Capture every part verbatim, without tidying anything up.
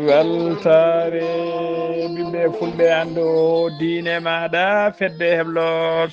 Weltaare ɓiɓɓe fulɓe, anndu diine maaɗa, fedde heblo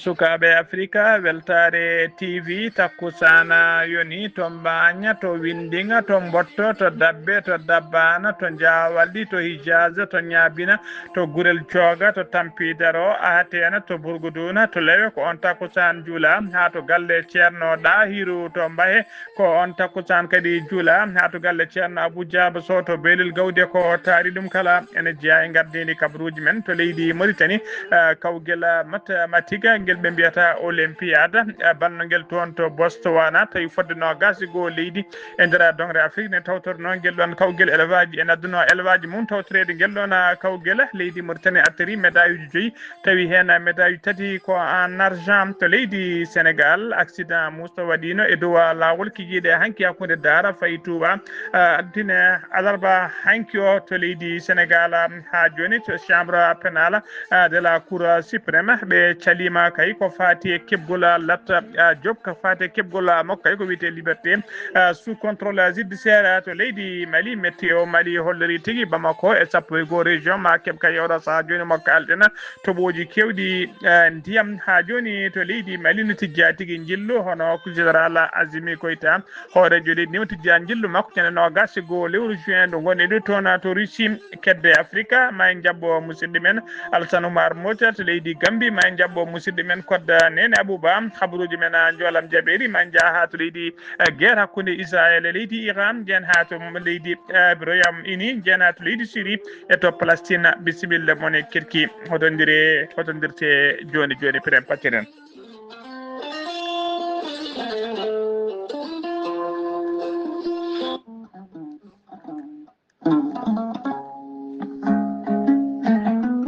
sukaaɓe Afrika, weltaare T V, takkusaana yoni to Mbaaña, to Winndiŋa, to Mbotto, to Dabbe, to Dabbaana, to Jaawalɗi, to Hijaaza, to Ñaabina, to Gurel Jooga, to Tampidaro, Ahateena, to Burguduuna, to Lewe, ko on takkusaan juula, haa to galle Ceerno Ɗaahiru to Mbahe, ko on takkusaan kadi juula haa to galle Ceerno Abuu Jaaba Sow to Beelel Gawde, ko taari ɗum kala ene jeyaa e ngardiindi kabaruuji men to leydi Moritani. Eh, kawgel, eh, mathematique ngel ɓe mbiyata Olympiade, eh, banndo ngel toon to Botswana, tawi fodde noogaas e goo leydi e nder doŋre Afrik ne tawtornoo ngel ɗoon kawgel élevage, en adduno élevage mum tawtoreede ngel ɗoon, eh, kawgel. Leydi Moritani artiri médaille uji joyi, tawi heen médaille tati ko en argent to leydi Sénégal. Accident Moussa waɗiino e dow laawol kikiiɗe hanki hakkunde Daara fayi Touba, ah, altine alarba hanki o to leydi Sénégal. Haa jooni to chambre pénale, ah, de la Cour suprême, ɓe caliima kay ko faati e keɓgol Lat, ah, Diop, ko faati e keɓgol makko kay ko wiyetee liberté, ah, sous contrôle judiciaire to leydi Mali. Météo Mali holliri tigi Bamako e sappo e goo région ma keɓ kay oɗo sahaa jooni makko alɗena toɓooji keewɗi, eh, ndiyam. Haa jooni to leydi Mali no tijjaa tigi njillu, hono général Azimi Koita, hooreejo leydi ndi, o tijjaa njillu makko ñande noogaas e goo lewru juin ndu ngonɗen ndu toon to Russie. Kedde Afrika, ma en njaɓɓo musidɗo men Alassane Oumar Mota to leydi Gambie, ma en njaɓɓo musidɗo men Kodda Nene Abouba, habaruuji men, ah, njoolam jaɓeeri, ma en njah haa to leydi, eh, guerre hakkunde Israël e leydi Iran, njen haa to leydi, eh, Royaume Uni, njen haa to leydi Syrie e to Palestine. Bisimilla mon e Kirki, hotondiree, hotondirtee jooni jooni, piren patiren.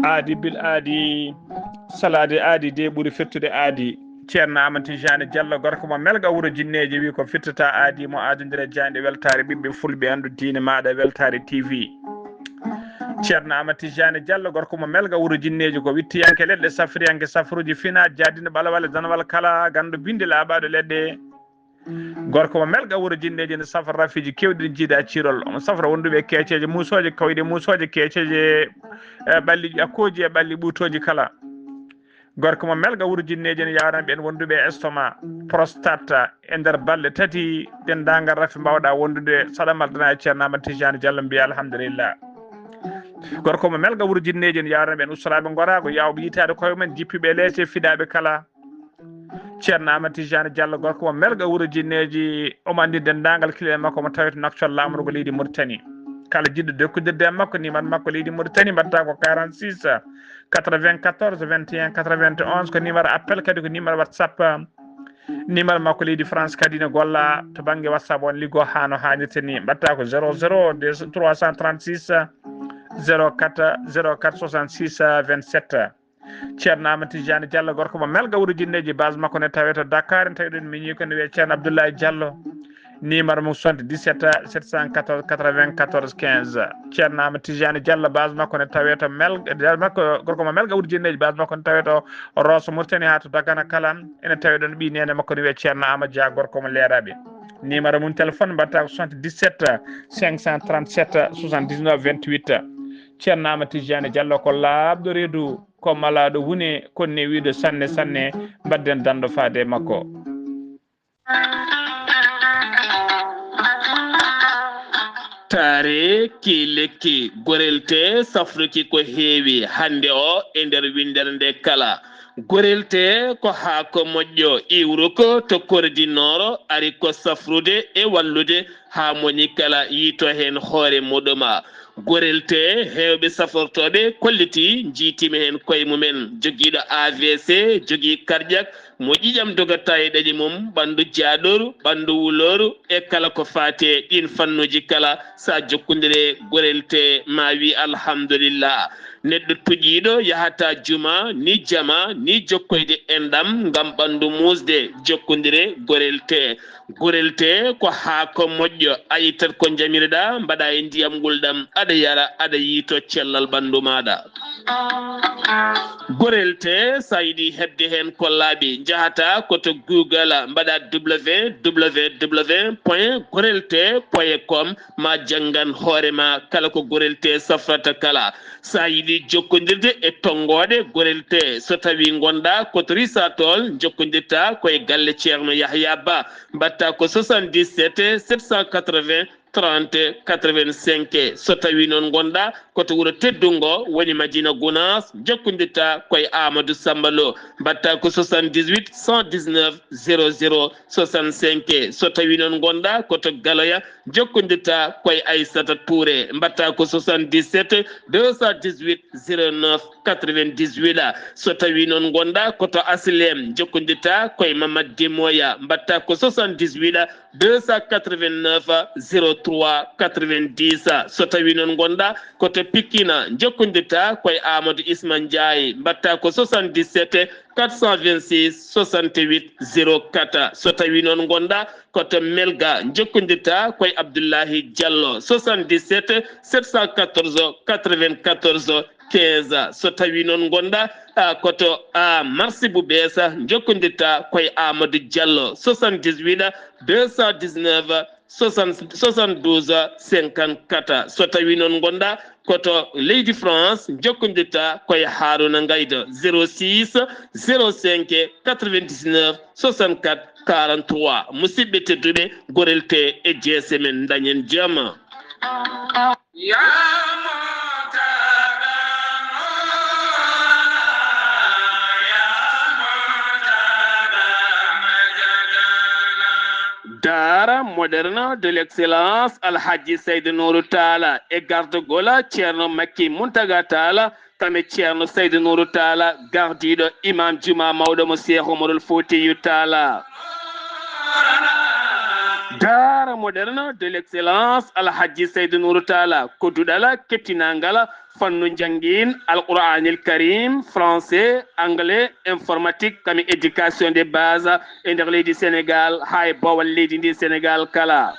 Aadi bil aadi, salaade aadi de ɓuri fettude aadi. Ceerno Amadou Tijani Diallo, gorko mo Melga, wuro Jinneeji, wi ko fittata aadi mo aadondira jaaynde weltaare ɓiɓɓe fulɓe, anndu diine maaɗa, weltaare T V. Ceerno Amadou Tijani Diallo, gorko mo Melga, wuro Jinneeji, ko wittiyanke leɗɗe, safriyanke safruuji, fina jaadino ɓalawale, danwal kala, ganndo binde laaɓaaɗo leɗɗe. Gorko mo Melga, wuro Jinneeji, ne safra rafiiji keewɗi, ne jiida ciirol. Omo safra wonduɓe e keeceeje muusooje, kawɗe muusooje, keeceeje, e ɓalli ƴakkooji e ɓalli ɓuutooji kala. Gorko mo Melga, wuro Jinneeji, ne yaarana ɓeen wonduɓe e estomac, prostate, e nder balɗe tati, denndaangal rafi mbaawɗa wondude, saɗa maldana e Ceerno Amadou Tijani Diallo, mbiya alhamdulillah. Gorko mo Melga, wuro Jinneeji, ne yaarana ɓeen ustoraaɓe ngoraago, yaawɓe yitaade koye mumen, jippiiɓe e leese, fiɗaaɓe kala. Ceerno Amadou Tijani Diallo, gorko mo Melga, wuro Jinneeji, omo anndi denndaangal kile makko mo tawete noktal laamorgo leydi Mauritanie. Kala jiɗɗo jokkondirde e makko, numéro makko leydi Mauritanie, mbaɗata ko quarante-six quatre-vingt-quatorze vingt et un quatre-vingt-onze, ko numéro appel, kadi ko numéro WhatsApp. Numéro makko leydi France kadi ne golla to bannge WhatsApp, on liggo haa no haanirta ni, mbaɗata ko zéro zéro trois cent trente-six zéro quatre zéro quatre soixante-six vingt-sept. Ceerno Amadou Tijani Diallo, gorko mo Melga, wuro Jinneeji, base makko ne tawee to Dakar, en tawi ɗon miñi ko ne wiyee Ceerno Abdoulaye Diallo. Numéro mum soixante-dix-sept sept cent quatorze quatre-vingt-quatorze quinze. Ceerno Amadou Tijani Diallo, base makko ne tawee to Mel-, base makko, gorko mo Melga, wuro Jinneeji, base makko ne tawee to Rosso Mauritanie haa to Dagana kala. Ene tawi ɗon ɓii neene makko ne wiyee Ceerno Amadou Dia, gorko mo Leeraaɓe. Numéro mum téléphone mbaɗata ko soixante-dix-sept cinq cent trente-sept soixante-dix-neuf vingt-huit. Ceerno Amadou Tijani Diallo ko laaɓɗo reedu, ko malaaɗo wune, ko newiiɗo sanne sanne, mbaɗden danndo faade e makko. Taare ki lekki, gorel te safruki ko heewi hannde o e nder winndere nde kala. Gorel te ko haako moƴƴo, iwruko to kordi nooro, ari ko safrude e wallude haa moni kala yiito heen hoore muɗuma. Gorel te, heewɓe safortooɓe kolliti, njiitima heen koye mumen. Jogiiɗo A V C, jogii karƴak, mo ƴiƴam dogata e ɗaɗi mum, ɓanndu jaaɗooru, ɓanndu wulooru, e kala ko faati e ɗiin fannuuji kala, so a jokkondire gorel te, ma wi alhamdulillah. Neɗɗo tuƴiiɗo yahata juma, ni jama, ni jokkoyde enɗam ngam ɓanndu muusde, jokkondire gorel te. Gorel te ko haako moƴƴo, a ittat ko njamirɗa, mbaɗa e ndiyam ngulɗam, a Aɗa yara, aɗa yiito cellal ɓanndu maaɗa. Gorel te, so a yiɗi heɓde heen ko laaɓi, njahata ko to Google, mbaɗa www point gorel te point com, ma janngan hoore ma kala ko gorel te safrata kala. So a yiɗi jokkondirde e tonngooɗe gorel te, so tawi ngonɗa ko to Risatol, jokkondirta ko e galle Ceerno Yahya Ba, mbaɗta ko soixante-dix-sept sept cent quatre-vingts trente quatre-vingt-cinq. So tawi noon ngonɗa ko to wuro teddungo woni Madina Gunaas, jokkondirta ko e Amadou Samba Lo, mbaɗta ko soixante-dix-huit cent dix-neuf zéro zéro soixante-cinq. So tawi noon ngonɗa ko to Galoya, jokkondirta ko e Aissata Touré, mbaɗta ko soixante-dix-sept deux cent dix-huit zéro neuf quatre-vingt-dix-huit. So tawi noon ngonɗa ko to Aslem, jokkondirta ko e Mamad Demoya, mbaɗta ko soixante-dix-huit deux cent quatre-vingt-neuf zéro trois quatre-vingt-dix. So tawi noon ngonɗa ko to Pikine, jokkondirta ko e Amadou Isma Ndiaye, mbaɗta ko soixante-dix-sept quatre cent vingt-six soixante-huit zéro quatre. So tawi noon ngonɗa ko to Melga, jokkondirta ko e Abdoulahi Diallo, soixante-dix-sept sept cent quatorze quatre-vingt-quatorze quinze. So tawi noon ngonɗa, ah, ko to, ah, Marsi Bubesa, jokkondirta ko e Amadou Diallo, soixante-dix-huit deux cent dix-neuf soixante, soixante-douze cinquante-quatre. So tawi noon ngonɗa ko to leydi France, jokkondirta ko e Haruna Ngaydo, zéro six zéro cinq quatre-vingt-dix-neuf soixante-quatre quarante-trois. Musidɓe tedduɓe, gorel te e jeese men, dañen jam. Daara moderne de l'excellence Alhaji Seydou Nourou Talla e gardagol Ceerno Makki Muntaga Talla, kam e Ceerno Seydou Nourou Talla, gardiiɗo imam juma mawɗo mo Cheikh Oumarul Foutiyou Talla. Daara moderne de l'excellence Alhaji Seydou Nourou Talla, ko duɗal keptinangal fannu njangin Alqur'anil Karim, français, anglais, informatique, kam e éducation de base e nder leydi Sénégal, haa e bowal leydi ndi Sénégal kala.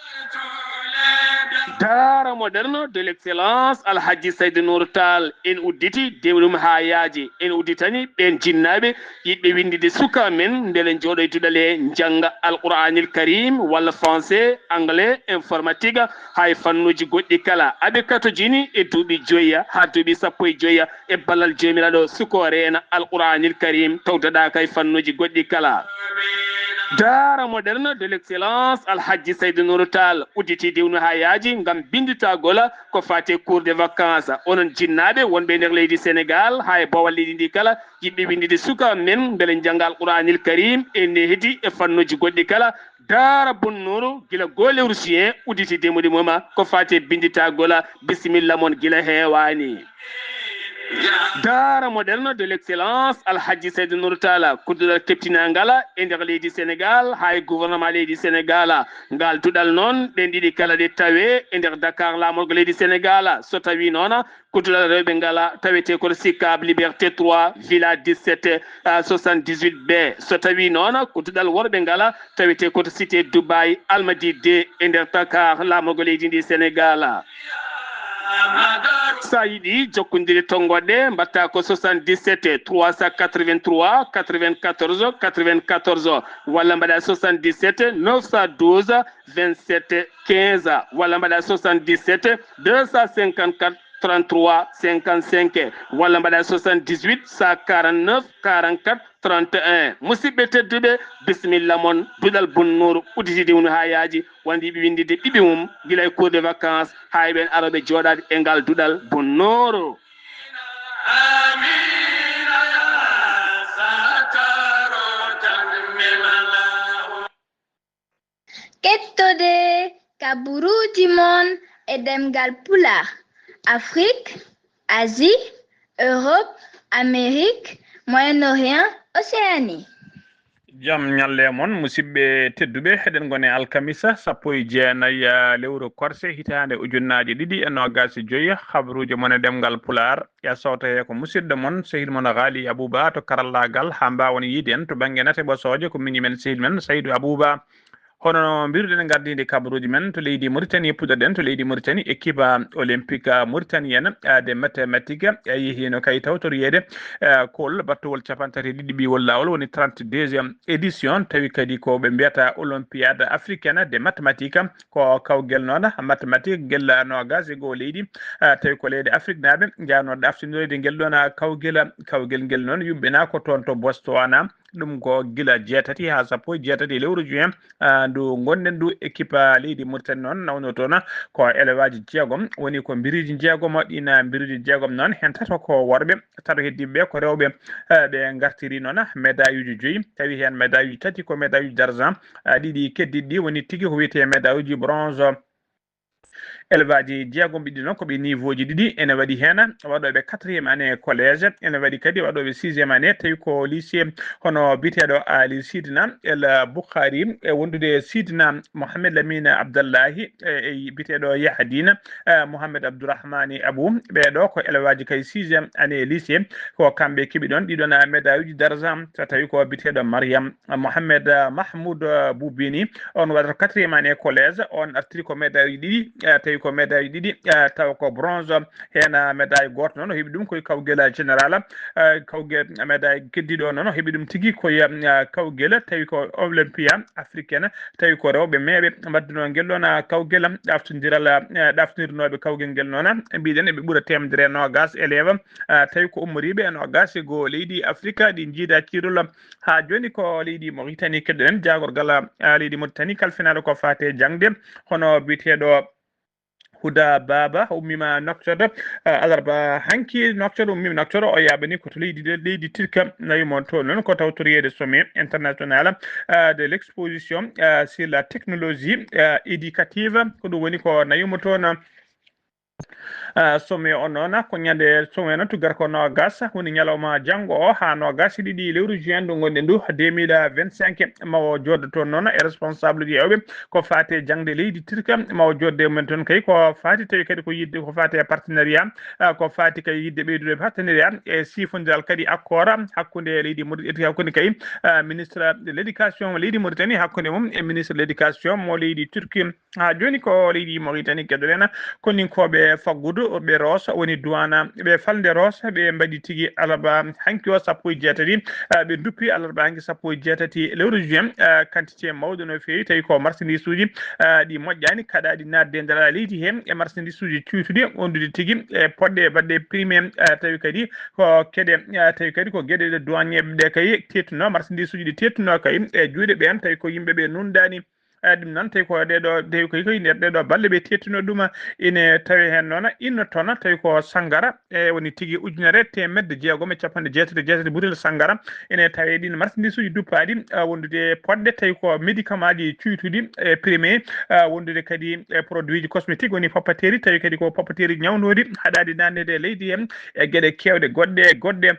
Daara moderne de l'excellence Alhaji Seydou Nourou Tall, en udditi dewɗum haa yaaji, en udditani ɓeen jinnaaɓe yiɗɓe winndide suka men, mbele njooɗo e duɗal he njannga Alqur'anil Karim walla français, anglais, informatique, haa e fannuuji goɗɗi kala. Aɓe katojini e duuɓi joyi haa duuɓi sappo e joyi e ballal Joomiraaɗo, suko reena Alqur'anil Karim, tawtoɗaaka e fannuuji goɗɗi kala. Daara moderne de l'excellence Alhaji Seydou Nourou Tall udditi diwnu haa yaaji ngam binnditagol ko faati e cours de vacances. Onon jinnaaɓe wonɓe e nder leydi Sénégal, haa e bowal leydi ndi kala, yiɗɓe winndide suka men mbele njannga Alqur'anil Karim e nehdi e fannuuji goɗɗi kala, Daara Bunnuuru gila goo lewru juin udditi demude mum ko faati e binnditagol. Bisimilla mon gila heewaani. Daara moderne de l'excellence Alhaji Seydou Nourou Tall, ko duɗal keptinangal e nder leydi Sénégal haa e gouvernement leydi Sénégal. Ngal duɗal noon, ɗeen ɗiɗi kala ɗe tawe e nder Dakar, laamorgo leydi Sénégal. So tawi noon, ko duɗal rewɓe ngal tawetee ko to Sicap Liberté trois, Villa dix-sept, ah, soixante-dix-huit B. So tawi noon, ko duɗal worɓe ngal tawetee ko to Cité Dubaï, Almadies deux e nder Dakar, laamorgo leydi ndi Sénégal. So a yiɗi jokkondirde tonngoɗe, mbaɗta ko soixante-dix-sept trois cent quatre-vingt-trois quatre-vingt-quatorze quatre-vingt-quatorze, walla mbaɗa soixante-dix-sept neuf cent douze vingt-sept quinze, walla mbaɗa soixante-dix-sept deux cent cinquante-quatre trente-trois cinquante-cinq, walla mbaɗa soixante-dix-huit cent quarante-neuf quarante-quatre trente et un. Musidɓe tedduɓe, bisimilla mon, duɗal Bunnuuru udditi diwnu haa yaaji, wonde yiɗɓe winndide ɓiɓɓe mum gila e cours de vacances haa e ɓeen arooɓe jooɗaade e ngal duɗal Bunnuuru. Kettode kaburuuji mon e ɗemngal Pulaar, Afrik, Asie, Europe, Amérique, Moyen-Orient, Océanie. Jam ñalle mon, musidɓe tedduɓe, eɗen ngoni alkamisa sappo e jeenayi, ah, lewru korse, hitaande ujunnaaje ɗiɗi e noogaas e joyi. Habaruuji mon e ɗemngal Pulaar, ya sooto he ko musidɗo mon, sehil mon Ghali Abouba to karallaagal, haa mbaawon yiide en to bannge nate ɓosooje, ko miñi men, sehil men Saydou Abouba. Hono no mbiruɗen, ngardiinde kabaruuji men to leydi Mauritanie, puɗɗoɗen to leydi Mauritanie. Équipe olympique mauritanienne de mathématique yehiino kay tawtoriyeede kool battowol cappanɗe tati e ɗiɗi ɓiwol laawol, woni trente-deuxième édition, tawi kadi ko ɓe mbiyata Olympiade africaine de mathématique. Ko kawgel noon mathématique gel noogaas e goo leydi, tawi ko leyɗe Afrique naaɓe njaanooɗe ɗaftinoyde ngel ɗoon kawgel. Kawgel ngel noon yuɓɓinaa ko toon to Botswana. Ɗum ko gila jeetati haa sappo e jeetati lewru juin, ah, ndu ngonɗen ndu. Équipe, ah, leydi Mauritanie noon nawno toon ko élève aji jeegom, woni ko mbiriiji jeegom, ɗiin, ah, mbiriiji jeegom noon, heen tato ko worɓe, tato heddiiɓe ɓe ko rewɓe, eh, ɓe ngartiri noon médaille uji joyi, tawi heen médaille uji tati ko médaille uji d'argent, ah, ɗiɗi keddiiɗi ɗi woni tigi ko wiyetee médaille uji bronze. Élève aji jeegom ɓe ɗiɗi noon ko ɓe niveau ji ɗiɗi, ene waɗi heen waɗooɓe quatrième année collège, ene waɗi kadi waɗooɓe sixième année, tawi ko lycée hono biyeteeɗo Ali Sidina El Bukhari, e wondude Sidina Mohamed Lamine Abdallahi, e, e biyeteeɗo Yahdina, e, Mohamed Abdourahmani Abou. Ɓee ɗo ko élève aji kay sixième année lycée, ko kamɓe keɓi ɗoon ɗiɗon médaille uji d'argent, so tawi ko biyeteeɗo Mariam Mohamed, eh, Mahmoud, eh, Boubini, on waɗata quatrième année collège, on artiri ko médaille ɗiɗi, eh, tawi ko médaille ɗiɗi, eh, tawa ko bronze, heen, eh, médaille gooto noon, o heɓi ɗum koye kawgel général, eh, kawgel médaille keddiiɗo o noon, o heɓi ɗum tigi koye, eh, kawgel, tawi ko Olympia africaine, tawi ko rewɓe meeɓe mbaddunoo ngel ɗoon, eh, kawgel, ɗaftondiral, eh, ɗaftondirnooɓe kawgel ngel noon, mbiɗen eɓe ɓura teemedere e noogaas élève, eh, tawi ko ummoriiɓe e noogaas e goo leydi Afrique, ɗi njiida ciirol. Haa jooni ko leydi Mauritanie keɗoɗen, jaagorgal, ah, leydi Mauritanie kalfinaaɗo ko faati e jaŋde, hono biyeteeɗo Huda Baba, ummiima Nouakchott, ah, alarba hanki Nouakchott, ummiima Nouakchott, o yaaɓani ko to leydi, leydi Turquie, nawi mo toon noon ko tawtoriyeede sommet international, ah, de l'exposition, ah, sur la technologie, ah, éducative, ko ɗum woni ko nawi mo toon. Ah, sommet o noon, ko ñande sommet noon, tuggat ko noogas, woni ñalawma janngo o haa noogas e ɗiɗi lewru juin ndu ngonɗen ndu, deux mille vingt-cinq, ma o jooɗo toon noon e responsable ji hewɓe ko faati e jaŋde leydi Turquie, ma o jooɗo e mum toon kay ko faati tawi kadi ko yiɗde ko faati e partenariat, ah, ko faati kay yiɗde ɓeydude partenariat e sifondiral kadi accord hakkunde leydi Mauritanie, hakkunde kay, ah, ministre de l'éducation leydi Mauritanie, hakkunde mum e ministre de l'éducation mo leydi Turquie. Haa jooni ko leydi Mauritanie keɗoɗen, koninkooɓe faggudu ɓe Roos, woni duwaana ɓe falnde Roos, ɓe mbaɗi tigi alarba hanki o sappo e jeetati, ah, ɓe nduppi alarba hanki sappo e jeetati lewru juin, ah, quantité mawɗo no feewi, tawi ko marchandise uji, ah, ɗi moƴƴaani kaɗaaɗi naatde e nder leydi heen, e marchandise uji cuytuɗi wondude tigi e poɗɗe baɗɗe primé, ah, tawi kadi ko keɗe, ah, tawi kadi ko geɗe ɗe douanier ɓe kay teettuno, marchandise uji ɗi teettuno kay e juuɗe ɓeen, tawi ko yimɓe ɓe nunɗaani. Eh, ɗum noon, tawi ko ɗee ɗoo, tawi ko, ko e nder ɗee ɗoo balɗe ɓe teettuno ɗum, ine tawi heen noon, inno toon, tawi ko sanngara, e woni tigi ujunere teemedde jeegom e capanɗe jeetati e jeetati butel sanngara, ine tawi ɗiin marchandise uji duppaaɗi, eh, wondude e poɗɗe, tawi ko médicament ji cuytuɗi, e primé, eh, wondude kadi e produit ji cosmétique, woni papeterie, tawi kadi ko papeterie ñawnooɗi, haɗaaɗi naatneede e leydi heen, e geɗe keewɗe goɗɗe e goɗɗe.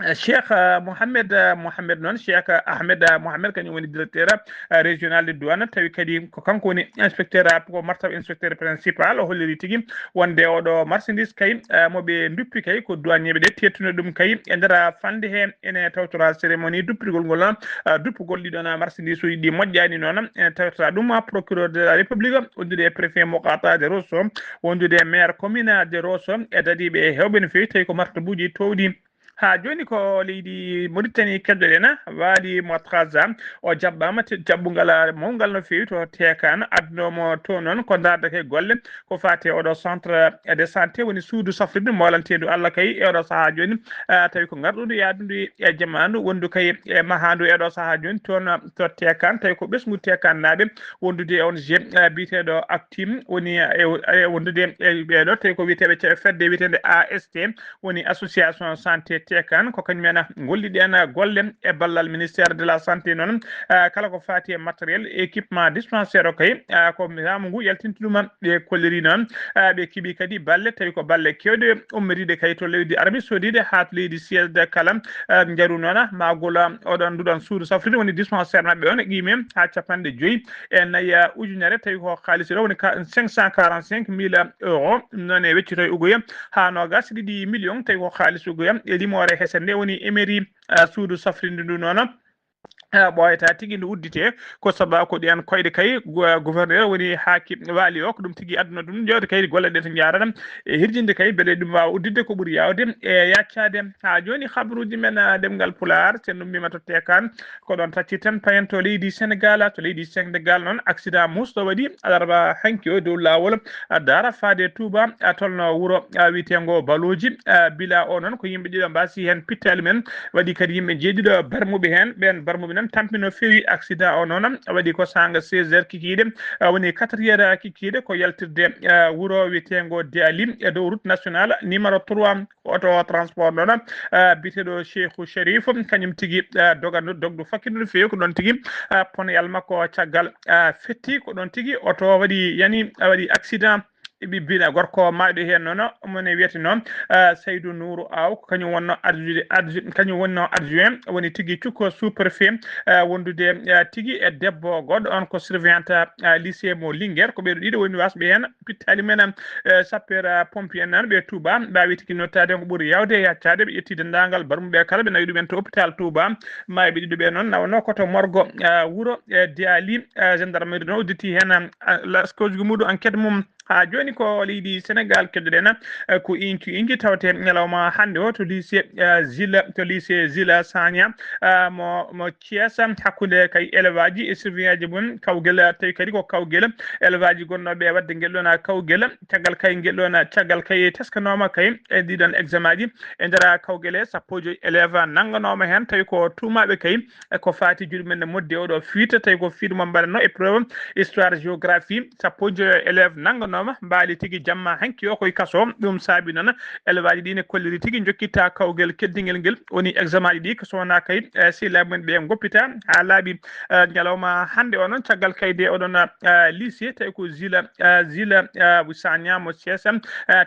Eh, Cheikh, eh, Mohamed, eh, Mohamed noon, Cheikh, eh, Ahmed, eh, Mohamed, kañum woni directeur, eh, régional de douane, tawi kadi ko kanko woni inspecteur, eh, ko martaw inspecteur principal, o holliri tigi wonde oɗo marchandise kay, eh, mo ɓe nduppi kay ko douanier ɓe ɗe teettuno ɗum kay e nder, eh, falnde he ene tawtora cérémonie duppirgol ngol, eh, duppugol ɗiɗon, eh, marchandise uji ɗi moƴƴaani noon, ene tawtora ɗum, eh, procureur de la République, wondude e préfet Mokata de Rosso, wondude e maire commune de Rosso, e dadiiɓe hewɓe no feewi, tawi ko martabuuji toowɗi. Haa jooni ko leydi Mauritanie keɗoɗen, Waly Matraza, o jaɓɓaama te-, jaɓɓungal mawngal no feewi to Tekan, adduno mo to noon ko ndaarde kay golle ko faati e oɗo centre de santé, woni suudu safrirdu moolanteendu Allah kay e oɗo sahaa jooni, ah, tawi ko ngarɗundu yaadudu e jamaanu wondu kay e mahaandu e oɗo sahaa jooni toon to Tekan, tawi ko ɓesngu Tekan naaɓe wondude e O N G, ah, biyeteeɗo Actim, woni e, e wondude e ɓeeɗo, tawi ko wiyeteeɓe ce-, fedde wiyeteende A S T, woni association santé Tekan, ko kañum en golliɗen golle e ballal ministère de la santé noon, eh, kala ko faati e matériel, équipement dispensaire o kay, eh, ko laamu ngu yaltinta ɗum, ɓe kolliri noon, eh, ɓe keɓi kadi balle, tawi ko balle kewɗe ummoriiɗe kay to leydi Arabie Saoudite haa to leydi Suède kala, eh, njaru noon, maagol, eh, oɗon nduɗon suudu safrirdu woni dispensaire maɓɓe on, qiimi haa capanɗe joyi e nayi ujunere, tawi ko haalis ɗo woni ka-, cinq cent quarante-cinq mille euros, ɗum noon e weccito e ugoya haa noogas e ɗiɗi million, tawi ko haalis ugoya e limoore hesere nde woni emeri, ah, suudu safrirdu ndu noon. ɓooyata tigi nde udditee. Ko sabu ko ɗeen koyɗe kay gouverneur woni haaki waali o, ko ɗum tigi adduno ɗum. Ƴeewde kay golle ɗe to njaarata e hirjinde kay mbele ɗum waawa udditde ko ɓuri yaawde e yaaccade. Haa jooni habaruuji men ɗemngal pulaar, sen nummiima to teekaan, ko ɗoon taccirten payen to leydi Senegaal. To leydi Senegaal noon, accident muusɗo waɗi alarba hanki o dow laawol daara faade Touba, tolno wuro wiyeteengo Balooji. Bila o noon ko yimɓe ɗiɗo mbaasi heen pittaali men, waɗi kadi yimɓe jeeɗiɗo barmuɓe heen. Ɓeen barmuɓe noon tampino feewi accident o noon waɗi ko saanga seize heures kikiiɗe, woni quatre heures kikiiɗe, ko yaltirde wuro wiyeteengo Deali e dow route nationale numéro trois. Ko oto transport noon biyeteeɗo Cheikhou Sherif, kañum tigi dogandu dogdu fakkitdu no feewi. Ko ɗoon tigi poneyal makko caggal fetti, ko ɗoon tigi oto waɗi yani waɗi accident. Ɓibbina gorko maayɗo heen noon, mone wiyete noon Saydou Nourou Aw, ko kañum wonno adjoint, kañum wonno adjoint woni tigi cukko sous préfet, wondude tigi e debbo goɗɗo on ko surveillante lycée mo Linguère. Ko ɓeeɗo ɗiɗo woni wasɓe heen pittaali men sapeur pompier en nan ɓe Touba mbaawi tigi nottaade ko ɓuri yawde e yaccaade. Ɓe ƴetti denndaangal barmuɓe kala, ɓe nawi ɗumen to hôpital Touba. Maaɓe ɗiɗo ɓe noon nawno ko to morgo wuro e Diali. Gendarmerie noon udditi heen laskoji ko muuɗum enquête mum. Haa jooni ko leydi Senegaal keddoɗen, ko inci inci tawte ñalawma hannde o to lycée Zila, to lycée Zila Sagna mo mo Thiès, hakkunde kay élève aji e surveillant ji mum kawgel. Tawi kadi ko kawgel élève aji gonnooɓe waɗde ngel ɗoon kawgel. Caggal kay ngel ɗoon, caggal kay teskanooma kay e ɗiɗon examen ji e nder kawgel he sappo e joyi élève nannganooma heen, tawi ko tuumaaɓe kay e ko faati juuɗe men no moddi e oɗo fiita, tawi ko fiiɗe mo mbaɗatno épreuve histoire géographie. Sappo e joyo élève nannganooma mbaali tigi jamma hanki o koye kaso. Ɗum saabi noon élève aji ɗi ne kolliri tigi njokkitta kawgel keddingel ngel woni examen aji ɗi, ko so wonaa kay e sehilaaɓe men ɓe ngoppita haa laaɓi. Ñalawma hannde o noon caggal kay de oɗon lycée tawi ko Zila Zila Sagna mo Thiès,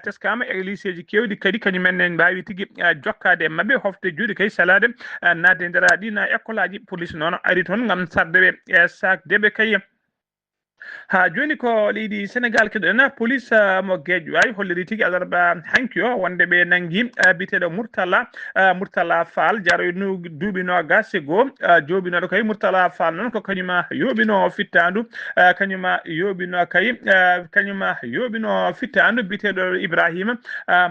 teskaama e lycée ji keewɗi kadi kañum en ne mbaawi tigi jokkaade e maɓɓe, hofde juuɗe kay salaade naatde e nder ɗiin école aji. Police noon ari toon ngam sarde ɓe e saakde ɓe kay. Haa jooni ko leydi Senegaal keɗoɗen, police mo Guédiawaye holliri tigi alarba hanki o wonde ɓe nanngi biyeteeɗo Murtala Murtala Fall, jaroyno duuɓi noogaas e goo, joobinooɗo kay Murtala Fall noon ko kañum yooɓino fittaandu, kañum yooɓino kay kañum yooɓino fittaandu biyeteeɗo Ibrahima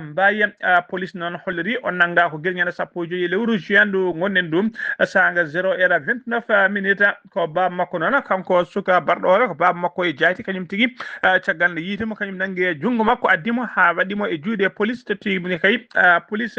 Mbaye. Police noon holliri o nannga ko gila ñande sappo e joyi lewru juin ndu ngonɗen ɗum, saanga zéro heure vingt-neuf minutes. Ko baaba makko noon, kanko suka barɗo hoore, ko baaba makko e jaati kañum tigi. Caggal nde yiiti mo kañum nanngi e junngo makko, addi mo haa waɗi mo e juuɗe police, totti mo kay police.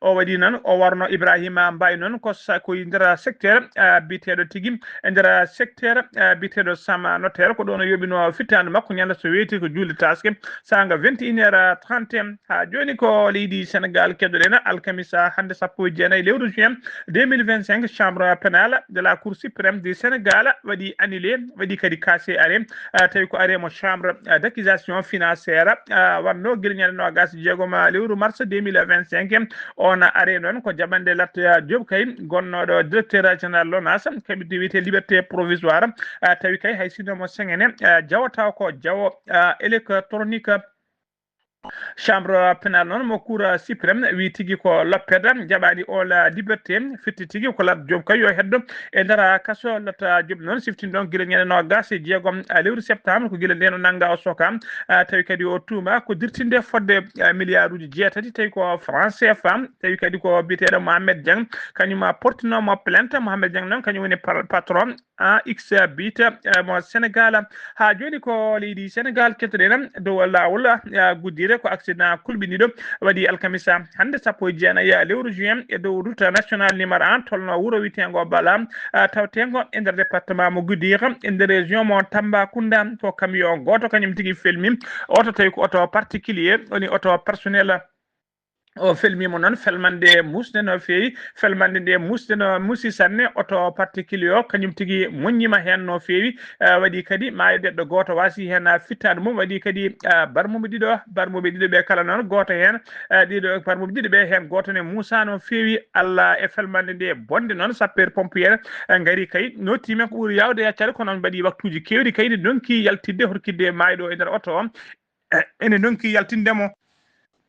O waɗi noon o warno Ibrahima Mbaye noon ko sa ko nder secteur biyeteeɗo tigi e nder secteur biyeteeɗo Sama Notaire, ko ɗoon o yooɓino fittaandu makko ñande so weeti ko juulde taaske, saanga vingt et une heures trente. Haa jooni ko leydi Senegaal keɗoɗen, alkamisa hannde sappo e jeenayi lewru juin deux mille vingt-cinq, chambre pénale de la Cour suprême du Sénégal waɗi annulé, waɗi kadi cassé arrêt, tawi ko arrêt mo chambre d'accusation financière waɗno gila ñande noogaas e jeegom lewru mars deux mille vingt-cinq. On arrêt noon ko jaɓande Lat Diop kay, gonnooɗo directeur général LONASE, kaɓirɗe wiyetee liberté provisoire. Tawi kay hay sinno mo sengene jawata ko jawo électronique. Chambre pénale noon mo Cour suprême wi tigi ko loppere jaɓaani o la liberté, firti tigi ko Lat Diop kay yo heddo e nder kaso. Lat Diop noon siftini ɗoon gila ñande noogaas e jeegom lewru septembre, ko gila ndeen o nannga o soka. Tawi kadi o tuuma ko dirtinde fodde milliarduuji jeetati, tawi ko franc C F A. Tawi kadi ko biyeteeɗo Mohamed Dieng, kañum portinoomo plainte. Mohamed Dieng noon kañum woni par- patron A X biyta mo Senegaal. Haa jooni ko leydi Senegaal kettoɗen dow laawol Guddiire, ko accident kulɓiniiɗo waɗi alkamisa hannde sappo e jeenayi lewru juin e dow route nationale numéro un tolno wuro wiyeteengo Bala, tawteengo e nder département mo Guddiire e nder région mo Tambacounda. Ko camion gooto kañum tigi felmi oto, tawi ko oto particulier woni oto personnel. O felmiima noon felmande musde no feewi, felmande nde musde no musi sanne. Oto particulier o kañum tigi moññiima heen no feewi. Eh, waɗi kadi maayo neɗɗo gooto waasi heen, ah, fittaandu mum. Waɗi kadi, ah, barmuɓe ɗiɗo, barmuɓe ɗiɗo ɓe kala noon gooto heen, ah, ɗiɗo barmuɓe ɗiɗo ɓe heen gooto ne muusa no feewi. Allah e felmande nde bonde noon sapeur pompier, eh, ngari kay nottiima ko ɓuri yaawde yaccaade, kono on mbaɗi waktuuji keewɗi kay ne ndonki yaltidde hokkitde maayɗo e nder oto o. Eh, ene ndonki yaltinde mo.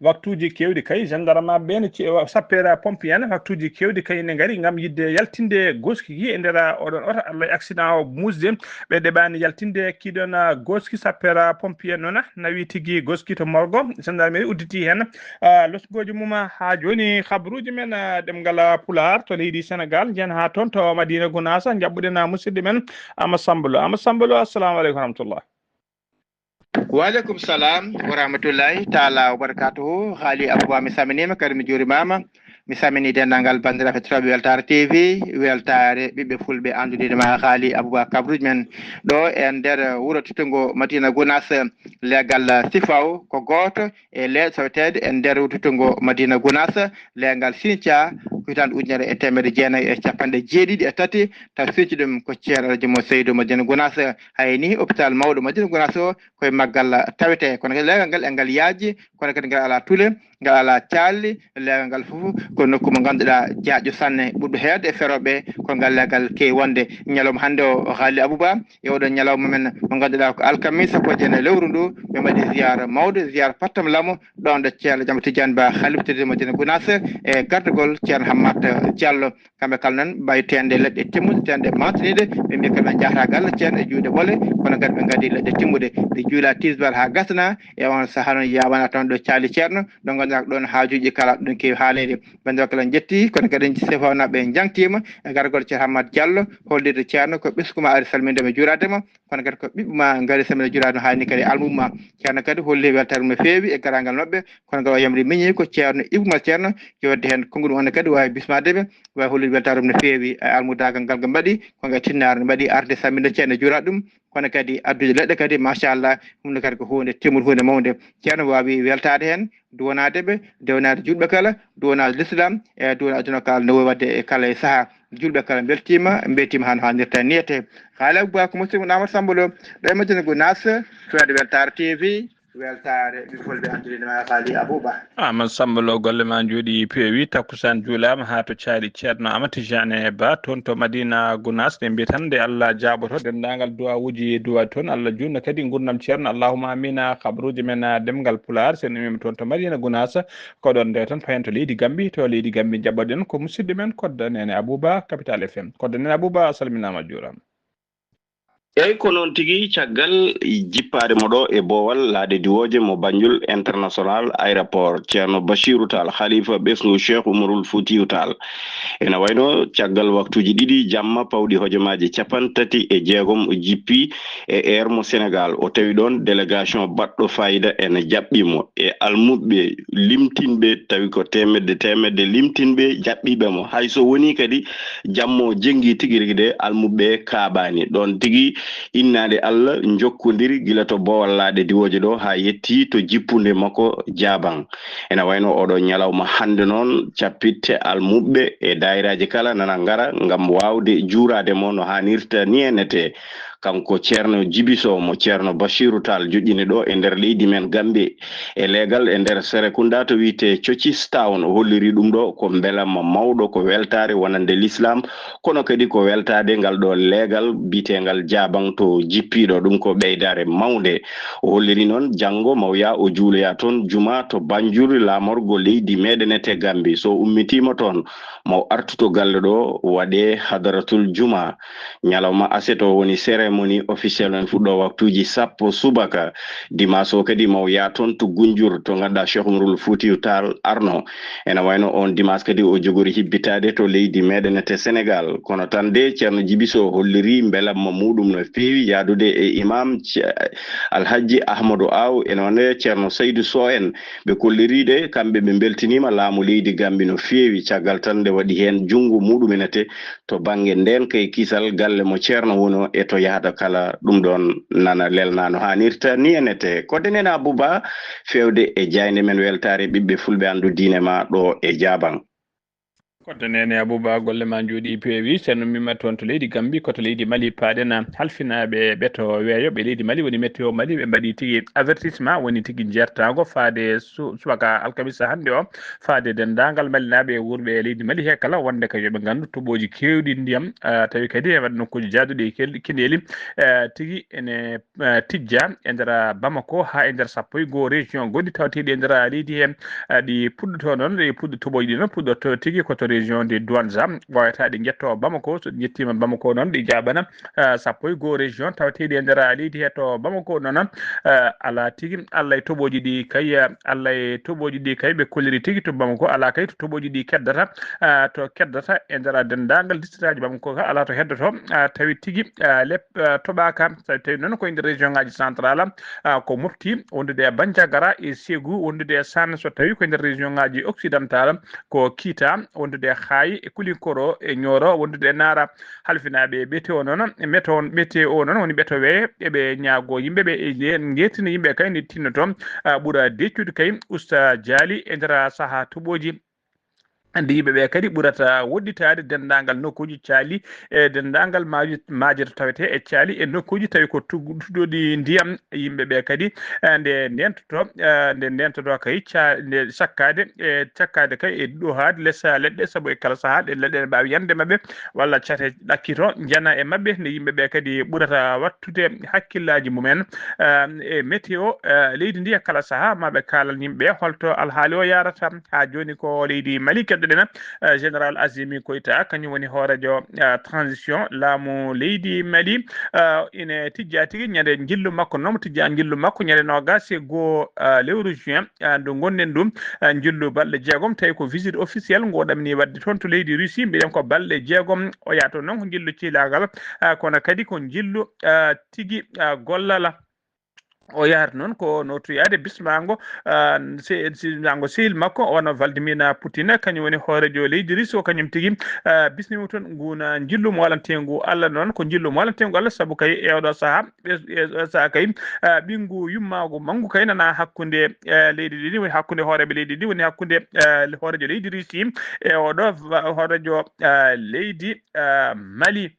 Waktuuji keewɗi kay, gendarme ɓe ne, sapeur pompier en, waktuuji keewɗi kay ne ngari ngam yiɗde yaltinde goski ki e nder oɗon oto. Allah e accident o muusde, ɓe ɗeɓaani yaltinde kiɗon goski. Sapeur pompier noon nawi tigi goski to morgo, gendarmerie udditi heen losgooji mum. Haa jooni, habruuji men ɗemngal Pulaar to leydi Senegal, njen haa toon to Madina Gunaasa, njaɓɓuɗen musidɗo men Ama Sambalo. Ama Sambalo, assalamu aleykum wa rahmatullah. Waaleykum salam wa rahmatullahi taala wa barakatuhu. Haali Abouba, mi salminiima, kadi mi juurimaama. Mi salmini denndaangal banndiraaɓe heɗotooɓe Weltaare T V, Weltaare ɓiɓɓe fulɓe, anndude ma Haali Abouba, kabruuji men ɗo e nder wuro teddugo Madina Gunaas. Leegal Sifaw ko gooto e leeɗe soweteeɗe e nder wuro teddugo Madina Gunaas. Leegal Sinca ko hitaande ujunere e teemedde jeenayi e capanɗe jeeɗiɗi e tati, taw Sinci ɗum ko Ceerno Alaji mo Seydu Madina Gunaas. Hay ni hôpital mawɗo Madina Gunaas o koye maggal tawete. Kono kadi leegal ngal e ngal yaaji, kono kadi ngal alaa tule, ngal alaa caalli. Leegal ngal fof ko nokku mo ngannduɗaa jaaƴo sanne, ɓurɗo heewde e ferooɓe, ko ngal leegal keewi wonde. Ñalawma hannde o, Haali Abouba, e oɗo ñalawma men mo ngannduɗaa ko alkamisa, sappo e jeenayi lewru ndu, ɓe mbaɗi ziyaara mawɗo, ziyaara pattam laamu, ɗoon ɗo Ceerno Jaam Tijaan Ba, Khalifa Teddude Madina Gunaas, e gardagol Ceerno Hammat Diallo. Kamɓe kala noon, mbawi teeŋde leɗɗe timmuɗe, teeŋde mantiniiɗe, ɓe mbiya kamɓe njahata galle Ceerno e juuɗe ɓole, kono kadi ɓe ngaddi leɗɗe timmuɗe. Ɓe juula tisbaar haa gasna, e oon sahaa noon yaawana toon ɗo caali Ceerno, ɗo ngannduɗaa ko ɗoon haajuuji kala ɗum keewi haaleede. Banndiraaɓe kala njetti, kono kadi Sefawnaɓe njaŋtiima e gargol Ceerno Hammat Diallo, hollirde Ceerno ko ɓesngu ma ari salminde mo, juuraade mo, kono kadi ko ɓiɓɓe ma ngari salminde, juuraade no haani kadi almudɓe ma. Ceerno kadi holli weltaare mum no feewi e garaangal maɓɓe, kono kadi o yamri miñi ko Ceerno Ibou Mal Ceerno, yo wadde heen konngol mum, on kadi waawi bismaade ɓe, waawi hollude weltaare mum no feewi e almudaagal ngal ɓe mbaɗi, ko ngal tinnaare ɓe mbaɗi arde salminde Ceerno, juuraade ɗum, kono kadi addude leɗɗe kadi, machallah, ɗum ne kadi ko huunde timmude, huunde mawnde. Ceerno waawi weltaade heen, duwanaade ɓe, dewnaade juulɓe kala, duwanaade l'islam, e duwanaade aduna kala, no waɗde e kala e sahaa. Juulɓe kala mbeltiima, mbeltiima hano haanirta niyete. Haali Abouba ko musidɗo Amadou Samba Lo, ɗo e Madina Gunaas, to Weltaare T V, Weltaare ɓiɓɓe fulɓe, anndude ma Haali Abouba. Amadou Samba Lo, golle ma njooɗi peewi, takkusaan juulaama haa to caali Ceerno Amadou Tijane Ba, toon to Madina Gunaas, ɗe mbiya tan nde Allah jaaboto denndaangal duwawuuji duwaaɗi toon, Allah juutna kadi nguurndam Ceerno, allahumma amiina, kabruuji men, ah, ɗemngal Pulaar, so en iwiima toon to Madina Gunaas, ko ɗoon nde tan payen to leydi Gambi, to leydi Gambi njaɓɓoɗen ko musidɗo men Kodda Nene Abouba, Capital F M. Kodda Nene Abouba, a salminaama, a juuraama. Eyi, ko noon tigi, caggal jippaade mo ɗo e boowal laaɗe diwooje mo Banjul International Aéroport, Ceerno Bachirou Tall, Khalifa ɓesngu Cheikh Oumarul Foutiyou Tall. Ena wayno caggal waktuuji ɗiɗi jamma pawɗi hojomaaji capanɗe tati e jeegom o jippi e Air mo Sénégal. O tawi ɗoon délégation baɗɗo fayida ene jaɓɓi mo e almuɓɓe limtinɓe, tawi ko teemedde teemedde limtinɓe jaɓɓiiɓe mo. Hay so wonii kadi jamma o jenngi tigi rigi de, almuɓɓe kaaɓaani. Ɗoon tigi innaade Allah njokkondiri gila to boowal laaɗe diwooje ɗo haa yetti to jippunde makko Jaaban. Ena wayno oɗo ñalawma hannde noon, cappitte almuɓɓe e daayiraaji kala nana ngara ngam waawde juuraade mo no haanirta ni enete. Kanko Ceerno Jibi Sow mo Ceerno Bachirou Tall joƴƴini ɗo e nder leydi men Gambie, e leegal e nder Serekunda to wiyetee Churchill's Town, o holliri ɗum ɗo ko mbelamma mawɗo, ko weltaare wonande l'islam, kono kadi ko weltaade ngal ɗo leegal biyeteengal Jaaban to jippiiɗo. Ɗum ko ɓeydaare mawnde. O holliri noon janngo maw yaa o juuloya toon juma to Banjul, laamorgo leydi meɗen ete Gambie. So ummitiima toon, maw artu to galle ɗo waɗee hadaratul juma. Ñalawma aset o woni cérémonie officielle, en fuɗɗo waktuuji sappo subaka. Dimanche o kadi maw yaa toon to Gunjur, to ngannduɗaa Cheikh Oumarul Foutiyou Tall arno. Ena wayno oon dimanche kadi o jogori hibbitaade to leydi meɗen ete Sénégal. Kono tan de, Ceerno Jibi Sow holliri mbelamma muɗum no feewi yahdude e imam Ce-, Alhaji Ahmadou Aw, e noon ne Ceerno Saydou Sow en. Ɓe kolliri de, kamɓe ɓe mbeltiniima laamu leydi Gambi no feewi, caggal tan nde waɗi heen junngo muɗum enete to bannge ndeenka e kisal galle mo Ceerno woni o e to yahata kala. Ɗum ɗoon nana lelnaa no haanirta ni enete. Kodda Nene Abouba, feewde e jaaynde men weltaare ɓiɓɓe fulɓe, anndu diine ma ɗo e Jaaban. Koto Neene Abuba, golle ma njooɗi peewi. So en ummiima toon to leydi Gambi, ko to leydi Mali paaɗen. Halfinaaɓe ɓe to weeyo ɓe leydi Mali, woni météo Mali, ɓe mbaɗi tigi avertissement, woni tigi jeertaango faade su-, subaka alkamisa hannde o, faade denndaangal Malinaaɓe e wuurɓe e leydi Mali he kala, wonde ko yo ɓe nganndu toɓooji keewɗi ndiyam, ah, tawi kadi e waɗ nokkuuji jaaduɗi e kel-, kineeli, eh, tigi ene eh, tijja e nder Bamako haa e nder sappo e goo région gonɗi tawateeɗi e nder leydi he. Eh, ɗi puɗɗotoo noon, ɗi puɗɗo-, toɓooji ɗi noon puɗɗotoo tigi ko to région de Douanza, ɓooyata ɗi njettoo Bamako. So ɗi njettiima Bamako noon, ɗi jaaɓana, eh, sappo e goo région tawateeɗi e nder leydi he. To Bamako noon, eh, alaa tigi, Allah e toɓooji ɗi kay, eh, Allah e toɓooji ɗi kay ɓe kolliri tigi to Bamako, alaa kay to toɓooji ɗi keddata, eh, to keddata e nder denndaangal districtaaji Bamako ka, alaa to heddoto, eh, tawi tigi, eh, lep-, eh, toɓaaka. So tawi noon ko e nder région ngaji central, ah, ko Mopti, wondude e Bandiagara e Ségou, wondude e Sane. So tawi ko e nder région ngaji occidental, ko Kita, wondude e Xaay e Kulinkoro e Nioro, wondude e Nara. Halfinaaɓe ɓete o noon, ɓete o noon woni ɓeto wee, eɓe ñaago yimɓe ɓe, e nde ngeetina yimɓe kay nde tinnoto, ah, ɓura deccude kay usta jaali e nder saha toɓooji. Andi yimɓe ɓe kadi ɓurata woɗɗitaade denndaangal nokkuuji caali e denndaangal maaji-, maaje to tawetee e caali e nokkuuji tawi ko tug-, tuddooɗi ndiyam. Yimɓe ɓe kadi, eh, nde ndeentoto, eh, nde ndeentoto kay ca-, nde sakkaade, e sakkaade kay e ɗohaade lesa leɗɗe, sabu e kala sahaa ɗe leɗɗe ne mbaawi yande maɓɓe walla cate ɗakkito njana e maɓɓe. Nde yimɓe ɓe kadi ɓurata wattude hakkillaaji mumen, eh, e météo, eh, leydi ndi e kala sahaa, maa ɓe kaalan yimɓe holto alhaali o yaarata. Haa jooni ko leydi Mali keɗoɗen, eh, Général Azimi Koita, kañum woni hooreejo, eh, transition laamu leydi Mali. Eh, ine tijjaa tigi ñande njillu makko, noon mo tijjaa njillu makko ñande noogaas e goo, eh, lewru juin, eh, ndu ngonɗen ɗum, eh, njillu balɗe jeegom, tawi ko visite officielle ngo o ɗamini waɗde toon to leydi Russie. Mbiɗen ko balɗe jeegom o yaha toon, noon ko njillu cihlaagal, eh, kono kadi ko njillu, eh, tigi, eh, gollal. O yahata noon ko notoyaade bismaango, ah, se-, bismaango sehil makko, wano Vladimir Putin, kañum woni hooreejo leydi Russie o, kañum tigi, ah, bismiima toon ngun, ah, njillu moolanteengu Allah. Noon ko njillu moolanteengu Allah, sabu kay e oɗo sahaa, e, e oɗo sahaa kay, ah, ɓinngu yummaagu manngu kay nana hakkunde, eh, leyɗe ɗiɗi, woni hakkunde hooreeɓe leydi ɗiɗi, woni hakkunde, eh, hooreejo leydi Russie e oɗo va-, hooreejo, ah, leydi, ah, Mali.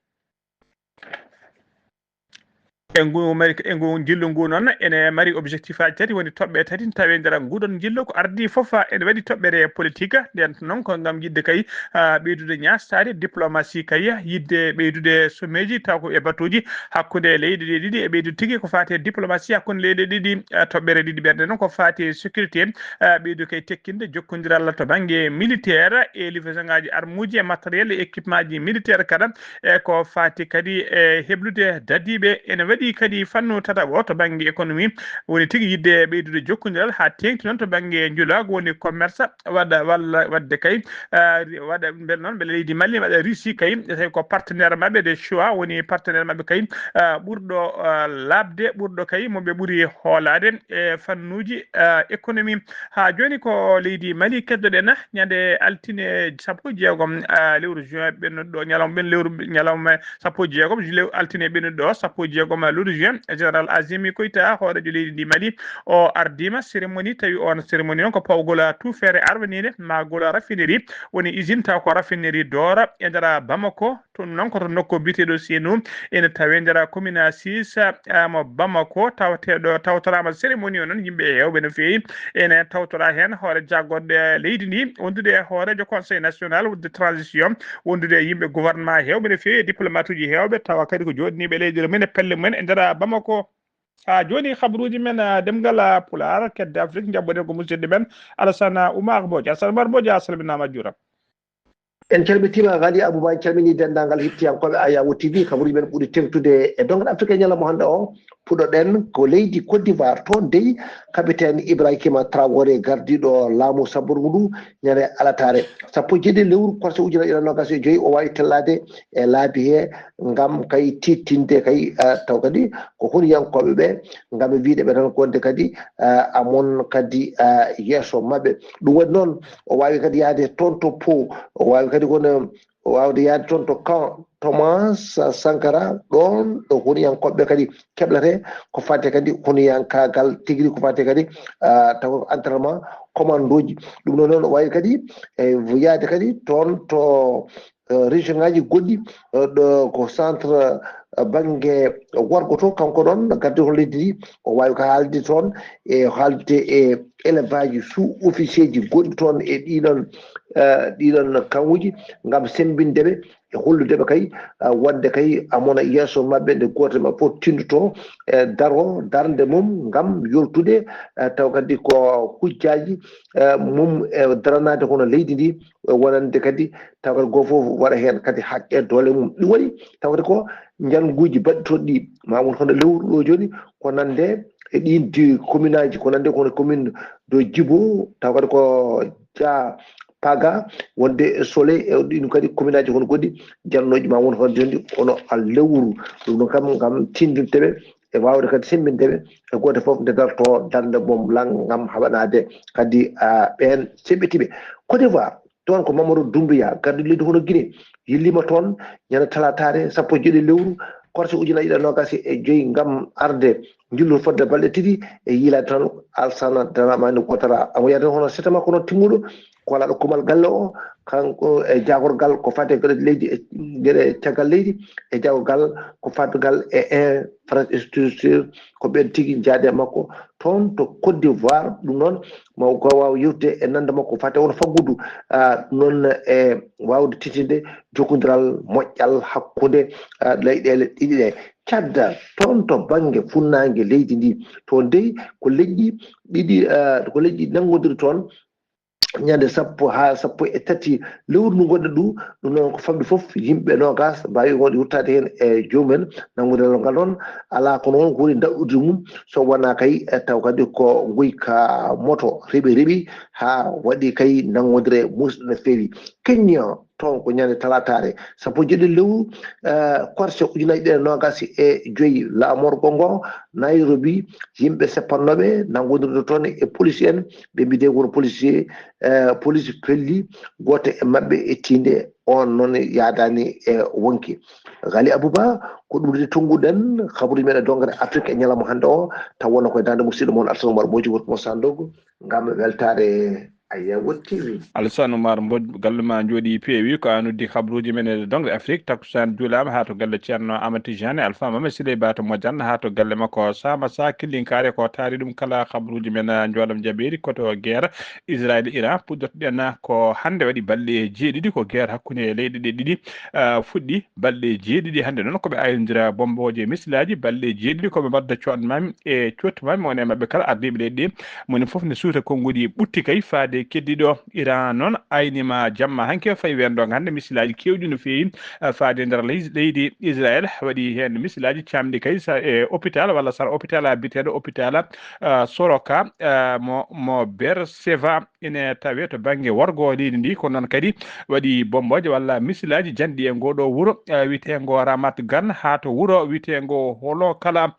E ngu mari, e ngu njillu ngu noon ene mari objectif aji tati, woni toɓɓe tati tawi e nder nguɗon njillu. Ko ardii fof ene waɗi toɓɓere politique, nden noon ko ngam yiɗde kay, ah, ɓeydude ñaastaade diplomatie kay, yiɗde ɓeydude sommeeji taw ko e batuuji hakkunde leyɗe ɗe ɗiɗi, e ɓeydude tigi ko faati e diplomatie hakkunde leyɗe ɗiɗi, ah, toɓɓere ɗiɗi ɓerde noon ko faati e sécurité, ah, ɓeydu kay tekkinde jokkondiral to bannge militaire e livraison ngaji armuuji e matériel e équipement ji militaire kala. E ko faati kadi e heblude dadiiɓe, ene waɗi kadi fannu tataɓo to bannge économie, woni tigi yiɗde ɓeydude jokkondiral haa teeŋti noon to bannge njulaagu, woni commerce, waɗa walla waɗde kay, ah, waɗa mbele noon mbele leydi Mali waɗa Russie kay, tawi ko partenaire maɓɓe de choix, woni partenaire maɓɓe kay, ah, ɓurɗo, ah, laaɓde, ɓurɗo kay mo ɓe ɓuri hoolaade e fannuuji, ah, économie. Haa jooni ko leydi Mali keddoɗen, ñande altine sappo e jeegom, ah, lewru juin ɓennuɗo, ñalawma ɓen lewru, ñalawma sappo e jeegom, ju-, lew-, altine ɓennuɗo sappo e jeegom lewru juin, Général Azimi Koita, hooreejo leydi ndi Mali, o ardiima cérémonie, tawi on cérémonie on ko pawgol tuufeere arwaniinde, maagol raffinerie, woni usine taw ko raffinerie Dora e nder Bamako, toon noon ko to nokku biyeteeɗo Senu, ene tawee nder commune six, ah, mo Bamako, tawateeɗo, tawtoraama cérémonie o noon, yimɓe heewɓe no feewi ene tawtoraa heen, hoore jagorɗe leydi ndi, wondude e hooreejo Conseil national de transition, wondude e yimɓe gouvernement heewɓe no feewi, e diplomate uji heewɓe, tawa kadi ko jooɗaniiɓe leyɗeele mum en e pelle mum en e nder Bamako. Haa jooni, habruuji men, ah, ɗemngal, ah, Pulaar, kedde Afrik, njaɓɓoɗen ko musidɗo men Alassane Oumar Bodian. Alassane Oumar Bodian, a salminaama, a juuraama. En calmitiima, Ghali Abouba, en calminii denndaangal hettiyankooɓe Ayawo T V. Kabaruuji men ɓuri teeŋtude e Donngal Afirka e ñalawma hannde o. Puɗɗoɗen ko leydi Côte d'Ivoire. Toon dey, capitaine Ibrahima Traoré, gardiiɗo laamu sabborngu ndu, ñande alataare sappo e jeeɗiɗi lewru korse ujunere e noogaas e joy, o waawi tellaade e laabi he, ngam kay tiiɗtinde kay, eh, taw kadi ko honiyankooɓe ɓe, ngam e wiyde ɓe tan ko wonde kadi, eh, amon kadi, eh, yeeso maɓɓe. Ɗum waɗi noon, o waawi kadi yahde toon to Pau, o waawi kadi kono waawde yahde toon to camp Thomas Sankara, ɗoon ɗo hunuyankoɓe kadi keblete ko fate kadi hunuyankaagal tigi, ko fate kadi taw entraînement, commandooji. Ɗum ɗo noon wawi kadi e yahde kadi toon to région ngaji goɗɗi, ɗo ko centre bannge worgo to, kanko ɗoon gardiɗo leydi ndi, o wawi ko haalde toon e haalde e élève aji sous officier ji gonɗi toon e ɗiɗon ɗiɗon kanguji ngam sembinde ɓe e hollude ɓe kay wonde kay amona yeeso maɓɓe nde gooto maɓɓe fof tindoto e daro darnde mum ngam yoltude taw kadi ko hujjaji mum e daranaade hono leydi ndi wonande kadi taw kadi goo fof waɗa heen kadi haqqe doole mum. Ɗum waɗi taw kadi ko njannguuji baɗɗi toon ɗi ma won hono lewru ɗo jooni ko nande e ɗin di commune aji ko nande kono commune de Djibo taw kadi ko Dia Paga wonde e Sole e ɗin kadi commune aji kono goɗɗi jannooji ma won hono jooni kono a lewru. Ɗum ɗon kam ngam tindinteɓe e wawde kadi sembindeɓe e gooto fof nde darto darnde mum lan ngam haɓanaade kadi ɓeen semɓitiɓe. Côte d'Ivoire toon ko Mamadou Doumbouya gardiɗo leydi hono Guinée yillima toon ñande talataare sappo e jeeɗi lewru korse ujunaaji ɗiɗi e noogaas e joyi ngam arde njillu fodde balɗe tati e yiilaade toon Alsana Dramani Ouattara. Omo yiyata hono sete makko noon timmuɗo kolaɗo kumal galle o kanko e jagorgal ko fate geɗe leydi e geɗe caggal leydi e jagorgal ko fate ngal e infrastructure ko ɓen tigi jaade e makko toon to Côte d'Ivoire. Ɗum noon ma ko wawa yewtude e nande makko fate won faggudu ɗum noon e wawde titinde jokkondiral moƴƴal hakkunde leyɗele ɗiɗi ɗe. Cadda toon to bannge funnaange leydi ndi toon dey ko leƴƴi ɗiɗi ko leƴƴi nanngodiri toon ñande sappo haa sappo e tati lewru ndu ngonɗen ɗu. Ɗum noon ko famɗi fof yimɓe noogas mbaawi wonde ruttaade heen e joomum en nanngude ngal ɗoon alaa kono won ko woni daɗɗude mum so wonaa kay taw kadi ko nguyka moto reɓi reɓi haa waɗi kay nanngodire muusɗo no feewi. Kenya toon ko ñande talataare sappo e jeeɗi lewru korse ujunaaji ɗiɗi e noogas e joyi laamorgo ngo Nairobi yimɓe seppannooɓe nanngodirde toon e police en ɓe mbiyetee won policier police pelli gooto e maɓɓe e tiinde on noon yaadaani e wonki. Gali Abouba ko ɗum de tonnguɗen kabaruuji men e dongre Afrique e ñalawma hannde o taw wonno koye daande musidɗo mon Alsana Oumar Boji wuro mo Sandogo ngam weltaare Aywa T V. Alsana Oumar Boji galle ma jooɗi peewi ko an uddi kabaruuji men e dongre Afrique takkusaan juulaama haa to galle Ceerno Amadou Tijani Alpha Mame Siley Ba to Modiane haa to galle makko Sama Sa Killinkaare ko taari ɗum kala kabaruuji men njooɗam jabeeri ko to guerre Israël Iran puɗɗotoɗen ko hannde waɗi balɗe jeeɗiɗi ko guerre hakkunde leyɗe ɗe ɗiɗi fuɗɗi balɗe jeeɗiɗi hannde noon ko ɓe ayondira bombooje misilaaji balɗe jeeɗiɗi ko ɓe mbaɗda cootmami e cootmami won e maɓɓe kala ardiiɓe leyɗe ɗe moni fof ne suuta konnguɗi ɓutti kay faade keddiɗo Iran noon aynima jamma hanke fayi wendo hannde misilaaji keewɗi no feewi faade nder leydi Israël waɗi heen misilaaji camɗi kay e hôpital walla sara hôpital a biteeɗo hôpital Soroka mo mo Berseva ene tawe to bannge worgo leydi ndi ko noon kadi waɗi bombooje walla misilaaji janɗi e ngoo ɗoo wuro wiyeteengo Ramat Gan haa to wuro wiyeteengo holo kala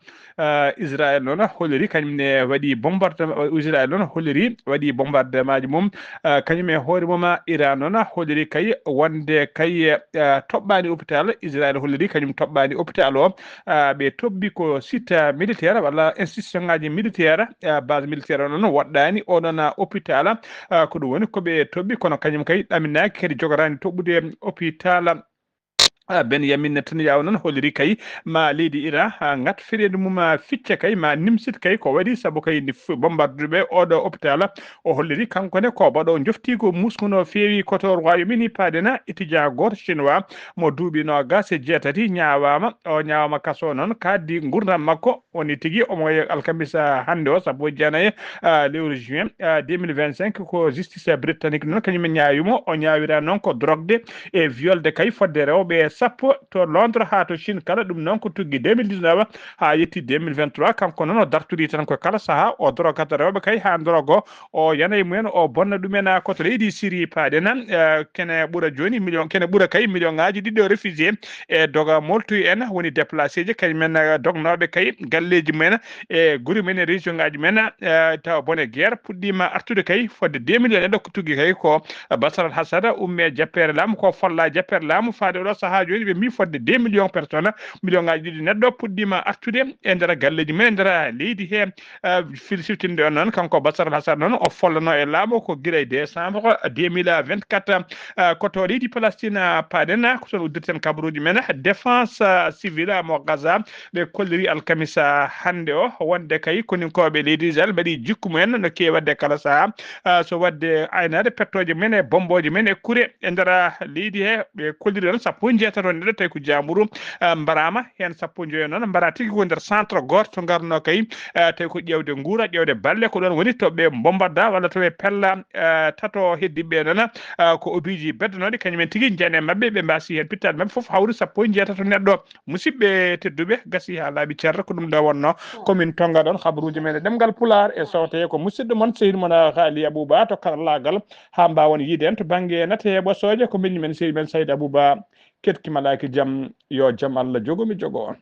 Israël noon holliri kañum ne waɗi bombardement Israël noon holliri waɗi bombardemaaji mum kañum e hoore mum Iran noon holliri kay wonde kay toɓɓaani hôpital Israël holliri kañum toɓɓaani hôpital o ɓe tobbi ko site militaire walla institution ngaji militaire base militaire o noon woɗɗaani oɗon hôpital ko ɗum woni ko ɓe tobbi kono kañum kay ɗaminaaki kadi jogoraani toɓɓude hôpital Benyamin Netanyahu noon holliri kay ma leydi Iran ngat fereedu mum ficca kay ma nimsit kay ko waɗi sabu kay bombarduɓe oɗo hôpital o holliri kanko ne ko baɗo joftiigo muskuno feewi koto Royaume Uni paadena étudiant gooto chinois mo duuɓi noogas e jeetati ñaawaama o ñaawaama kaso noon kaaddi ngurdam makko woni tigi omo alkamisa hannde o sappo e jeenayi lewru juin deux mille vingt cinq ko justice britannique noon kañum ñaawimo o ñaawira noon ko drogue de e violde kay fodde rewɓe sappo to Londres haa to Chine kala. Ɗum noon ko tuggi deux mille dix-neuf haa yetti deux mille vingt-trois. Kanko noon o dartori tan ko kala sahaa o dorogata rewɓe kay haa dorogo o yana e mumen, o bonna ɗumen. Ko to leydi Syrie paaɗen, eh, kene ɓura jooni million, kene ɓura kay million ŋaaji ɗiɗi o réfugié e doga moltoyi en woni déplacé ji, kañum en, eh, dognooɓe kay galleeji mumen e guri men e région ŋaaji men, eh, tawa bone guerre puɗɗiima artude kay fodde deux millions. Neɗɗo ko tuggi kay ko Bashar al-Assad umme jappeere laamu, ko folla jappeere laamu faade oɗo sahaa jooni. Ɓe mbi fodde deux millions personnes, million ŋaaji ɗiɗi neɗɗo puɗɗiima artude e nder galleeji men, e nder leydi he. Eh, fil siftinde on noon, kanko Bashar al-Assad noon, o follano e laamu ko gila e décembre deux mille vingt-quatre. Eh, ko to leydi Palestine, eh, paaɗen, ko toon uddirten kabaruuji men. Défense, eh, civile mo Gaza, ɓe kolliri alkamisa hannde o, wonde kay koninkooɓe leydi Israel mbaɗi jikku mumen no keewi waɗde kala sahaa. Ah, so waɗde aynaade pettooje men e bommbooje men e kure e nder leydi he, ɓe kolliri tan sappo e jeetato neɗɗo, tawi ko jaamburu, ah, mbaraama, heen sappo e joyo noon mbara tigi ko nder centre gooto to ngarno kay, ah, tawi ko ƴeewde nguura, ƴeewde balle, ko ɗoon woni to ɓe mbombodda walla to ɓe pella, ah, tato heddiiɓe noon, ah, ko obiiji beddanooɗi, kañum en tigi njeene maɓɓe, ɓe mbaasi heen pittaali maɓɓe fof hawri sappo e jeetato neɗɗo. Musidɓe tedduɓe, gasi haa laaɓi cer, ko ɗum ɗo wonno ko min tonga ɗon habaruuji men e ɗemngal Pulaar e sowte ko musidɗo mon sehil mon Haali Abuba to karallaagal haa mbaawon yiide en to bannge nate e ɓosooje ko mbeñi men sehil men Sayid Abuba keɗki malaaki jam yo jam Allah jogo mi jogo on.